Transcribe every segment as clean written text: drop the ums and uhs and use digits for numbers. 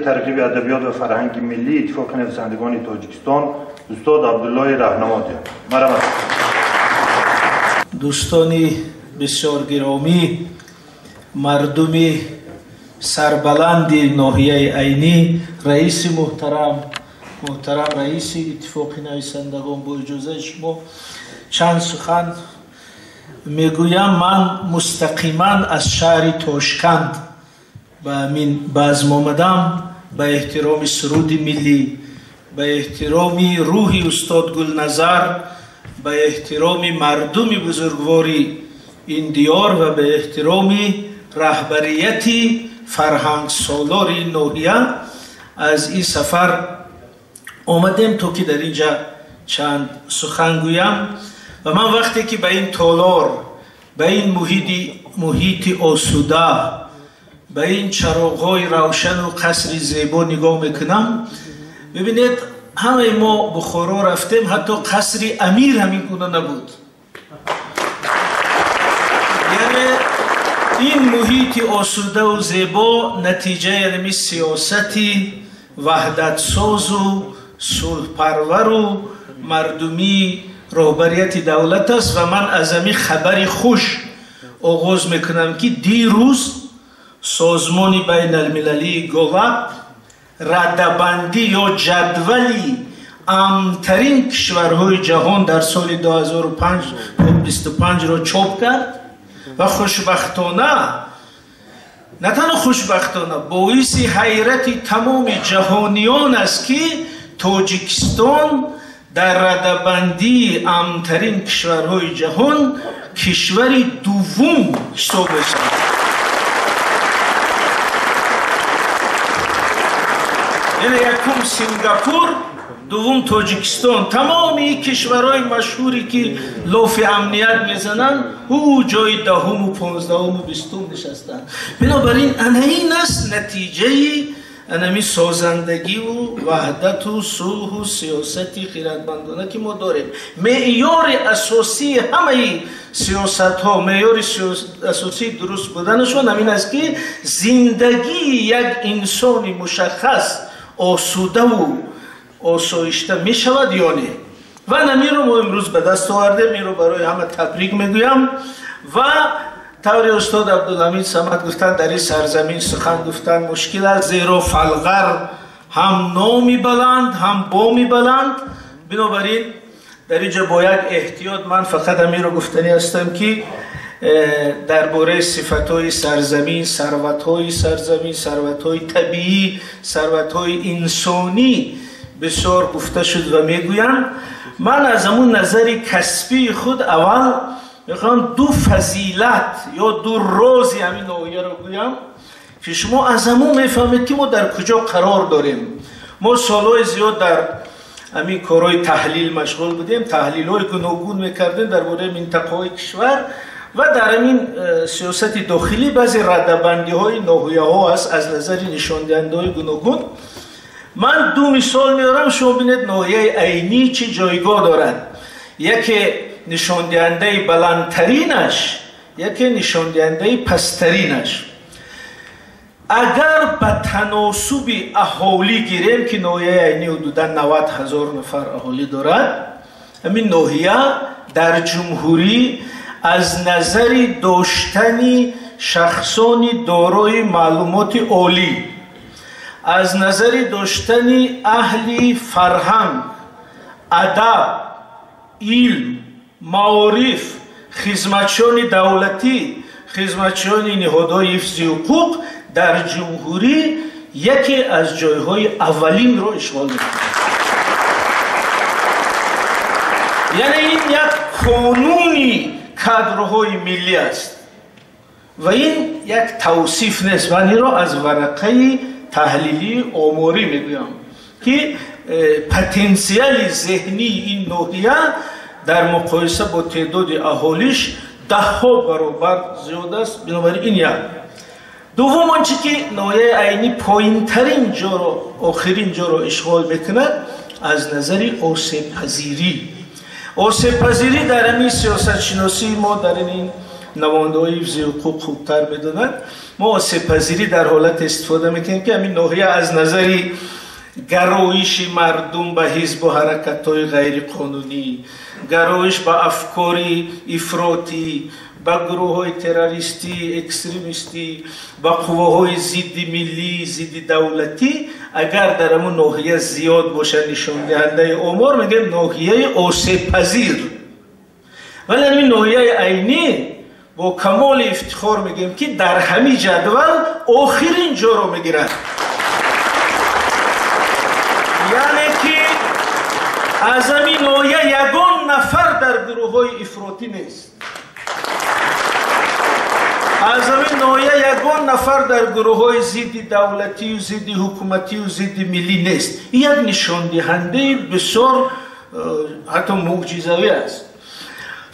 тарғиби адабиёт ва фарҳанги миллӣ Иттифоқи нависандагони Тоҷикистон устод Абдуллои Раҳнамо диҳам. Марҳамат. Дӯстони бисёр гиромӣ, мардуми сарбаланди ноҳияи Айнӣ, раиси муҳтарам, муҳтарам раиси Иттифоқи нависандагон, бо иҷозаи шумо чанд сухан мегӯям. Ман мустақиман аз шаҳри Тошканд ба ҳамин базм омадам, ба эҳтироми суруди миллӣ, ба эҳтироми рӯҳи устод Гулназар, ба эҳтироми мардуми бузургвори ин диёр ва ба эҳтироми раҳбарияти фарҳангсолори ин ноҳия аз ин сафар омадем, то ки дар инҷа чанд сухан гӯям. Ва ман вақте ки ба ин толор, ба ин муҳити осуда, ба ин чароғҳои равшану қасри зебо нигоҳ мекунам, бибинед, ҳамаи мо Бухоро рафтем, ҳатто қасри амир ҳамин гуна набуд. Яъне ин муҳити осудаву зебо натиҷаи ҳамин сиёсати ваҳдатсозу сулҳпарвару мардумии роҳбарияти давлат аст. Ва ман аз ҳамин хабари хуш оғоз мекунам, ки дирӯз созмони байналмилалии Галлап радабандӣ ё ҷадвали амнтарин кишварҳои ҷаҳон дар соли 2025-ро чоп кард ва хушбахтона, на танҳо хушбахтона, боиси ҳайрати тамоми ҷаҳониён аст, ки Тоҷикистон дар радабандии амнтарин кишварҳои ҷаҳон кишвари дуввум ҳисоб мешавад. Яъне якум Сингапур, дуввум Тоҷикистон. Тамоми кишварҳои машҳуре ки лофи амният мезананд, ӯ ҷои 10-уму 15-уму 20-ум нишастанд. Бинобар ин ана ин аст натиҷаи анами созандагиву ваҳдату сулҳу сиёсати хиратмандона, ки мо дорем. Меъёри асосии ҳамаи сиёсатҳо, меъёри асосии дуруст буданашон ҳамин аст, ки зиндагии як инсони мушаххас осудаву осоишта мешавад ё не. Ва намиро мо имрӯз ба даст овардем. Инро барои ҳама табрик мегӯям. Ва тавре устод Абдулҳамид Самад гуфтанд, дар ин сарзамин сухан гуфтан мушкил аст, зеро Фалғар ҳам номи баланд, ҳам боми баланд. Бинобар ин дар инҷо бо як эҳтиёт ман фақат ҳаминро гуфтанӣ ҳастам, ки дар бораи сифатҳои сарзамин, сарватҳои сарзамин, сарватҳои табиӣ, сарватҳои инсонӣ бисёр гуфта шуд ва мегӯянд. Ман аз ҳамун назари касбии худ аввал мехоҳам ду фазилат ё ду рози ҳамин ноҳияро гӯям, ки шумо аз ҳамун мефаҳмед, ки мо дар куҷо қарор дорем. Мо солҳои зиёд дар ҳамин корҳои таҳлил машғул будем, таҳлилҳои гуногун мекардем дар бораи минтақаҳои кишвар ва дар ҳамин сиёсати дохилӣ баъзе радабандиҳои ноҳияҳо аст аз назари нишондиҳандаҳои гуногун. Ман ду мисол меорам, шумо бинед ноҳияи Айнӣ чӣ ҷойгоҳ дорад. Яке нишондиҳандаи баландтаринаш, яке нишондиҳандаи пасттаринаш. Агар ба таносуби аҳолӣ гирем, ки ноҳияи Айнӣ ҳудудан 90 ҳазор нафар аҳолӣ дорад, ҳамин ноҳия дар ҷумҳурӣ аз назари доштани шахсони дорои маълумоти олӣ, аз назари доштани аҳли фарҳанг, адаб, илм, маориф, хизматчиёни давлатӣ, хизматчиёни ниҳодҳои ҳифзи ҳуқуқ дар ҷумҳурӣ яке аз ҷойҳои аввалинро ишғол мекунад. Яъне ин як қонуни кадрҳои миллӣ аст ва ин як тавсиф нест. Ман инро аз варақаи таҳлилии оморӣ мегӯям, ки потенсиали зеҳнии ин ноҳия дар муқоиса бо теъдоди аҳолиш даҳҳо баробар зиёд аст. Бинобар ин як. Дуввум он чи ки ноҳияи Айнӣ поинтарин ҷоро, охирин ҷоро ишғол мекунад аз назари осебпазирӣ. Осебпазирӣ дар ҳамин сиёсатшиносии мо, дар ин намояндаҳои ҳифзи ҳуқуқ хубтар медонанд. Мо осебпазирӣ дар ҳолат истифода мекунем, ки ҳамин ноҳия аз назари гароиши мардум ба ҳизбу ҳаракатҳои ғайриқонунӣ, гароиш ба афкори ифротӣ, ба гурӯҳҳои террористӣ, экстремистӣ, ба қувваҳои зидди миллӣ, зидди давлатӣ, агар дар ҳамун ноҳия зиёд бошад нишондиҳандаи омор, мегӯем ноҳияи осебпазир. Вале ҳамин ноҳияи Айнӣ бо камоли ифтихор мегӯем, ки дар ҳамин ҷадвал охирин ҷоро мегирад. Яъне ки аз ҳамин ноҳия ягон нафар дар гурӯҳҳои ифротӣ нест. Аз ҳамин ноҳия ягон нафар дар гурӯҳҳои зидди давлатию зидди ҳукуматию зидди миллӣ нест. Ин як нишондиҳандаи бисёр ҳатто мӯъҷизавӣ аст.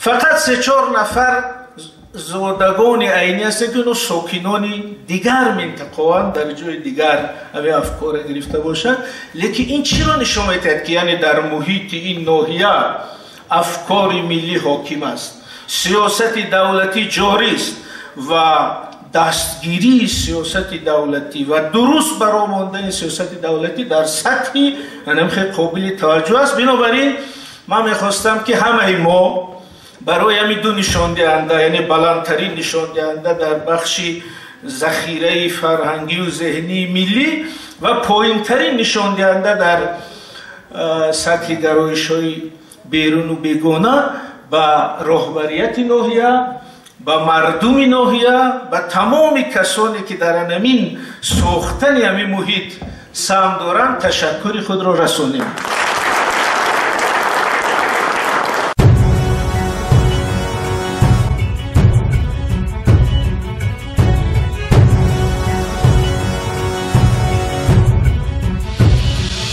Фақат се-чор нафар зодагони Айнӣ ҳастанд, ки онҳо сокинони дигар минтақаанд, дар ҷои дигар ҳамин афкорро гирифта бошанд. Лекин ин чиро нишон медиҳад, ки яъне дар муҳити ин ноҳия афкори миллӣ ҳоким аст, сиёсати давлатӣ ҷорист ва дастгирии сиёсати давлатӣ ва дуруст баромондани сиёсати давлатӣ дар сатҳи хеле қобили таваҷҷӯҳ аст. Бинобар ин ман мехостам, ки ҳамаи мо барои ҳамин ду нишондиҳанда, яъне баландтарин нишондиҳанда дар бахши захираи фарҳангию зеҳнии миллӣ ва поинтарин нишондиҳанда дар сатҳи гароишҳои беруну бегона, ба роҳбарияти ноҳия, ба мардуми ноҳия, ба тамоми касоне ки дар ҳамин сохтани ҳамин муҳит саҳм доранд, ташаккури худро расонем.